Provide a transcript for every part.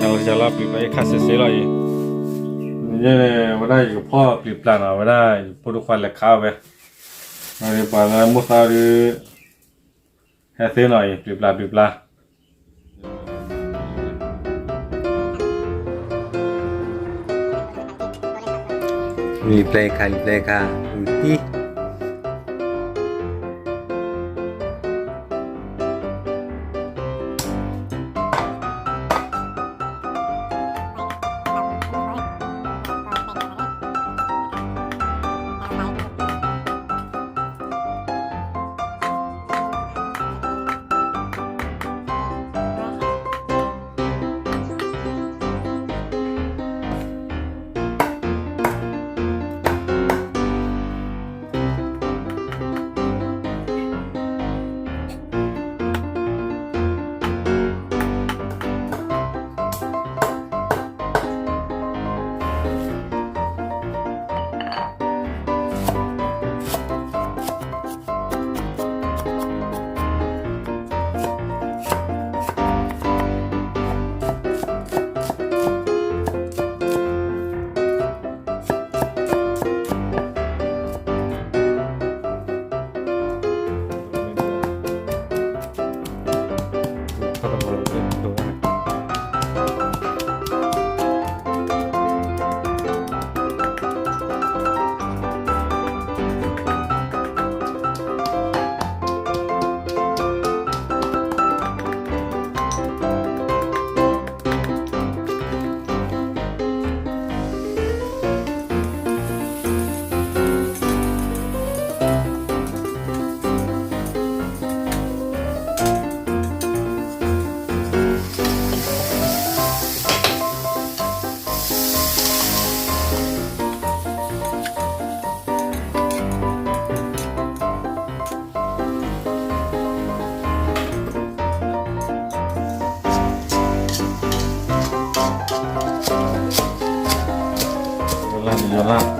ယၤလီၤ ပျံၤပျါအ့ၣ်ခါစ့စ့လီၤအံၤ, ယဲန့ၣ် ဝဲဒၣ်ယကဖီၣ်ပျံၤပျါနီၤ ဝဲဒၣ်ယဖိဒိၣ်ခွါလဲၤခးဝဲ, ပှၤလၢမိၢ်သးဒုး ဟဲသ့နီၤအံၤ ပျံၤပျါပျံၤပျါ လံာ်ပျဲခါ လံာ်ပျဲခါ ဝံၤတံၢ် လီၤ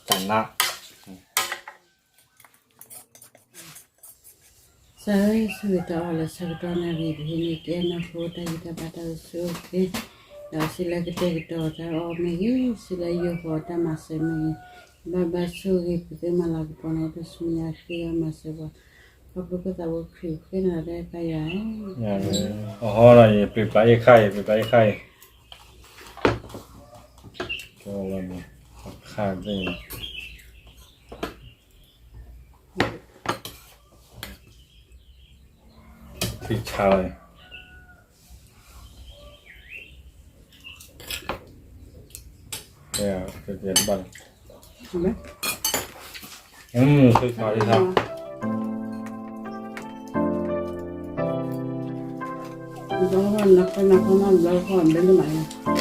တၢ်နါ ကစၢ်ဧၢ, ဆိၣ်ဂ့ၤတၢ်အီၣ်လၢဆၢကတီၢ်နၣ်ရံၣ်ပဟံးန့ၢ်ကဲနၢ်ဟူတၢ်ဂံၢ်တၢ်ဘါတၢ်အိၣ်ဆူၣ်အိၣ်ချ့, ဒီးစံးလၢကတဲာ်ကတီၤတၢ်အီၣ်မ့ၢ်ဂ့ၤ, စံးလၢယိၤဃီၤတၢ်မၤစၢၤမ့ၢ်ဂ့ၤ, ဘၣ်ဘၣ်ဆိၣ်ဂ့ၤ ပသ့မၤလၤကပီၤန့ၣ် တၢ်ဆူညါဃ့အီၣ်မၤစၢၤပှၤ, ခီဖျိကသးဝဲခရံာ်ဃ့နၤတၢ်ခါယၤဧၢ, အဟီဒီးယပျံၤပျါအ့ၣ်ခါအံၤ ပျံၤပျါအ့ၣ်ခါအံၤ ကဝဲန့ၣ် အခါသ့ၣ် ထံဆါလီၤ, ကဲ ကဲ ကဲ တဘၣ်လီၤ, ထံဆါ ထံဆါ နနနနနန ဝံၤမး ဝံၤမး ဝံၤမး ထံဆါ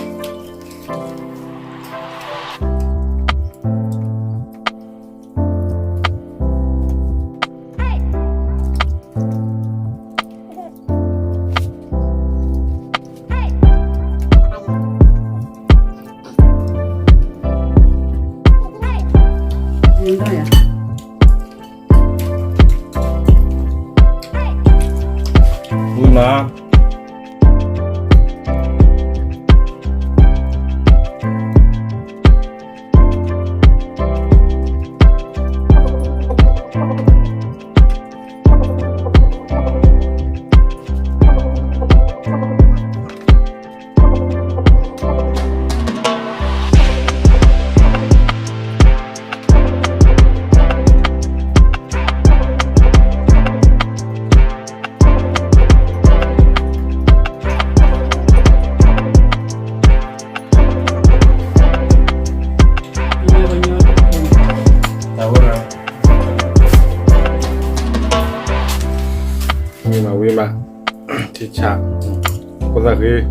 ဖိသၣ်ဃ့ ဘၣ်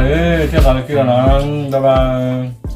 ထံၣ်သးလၢခံလီၤနီၤ, bye bye.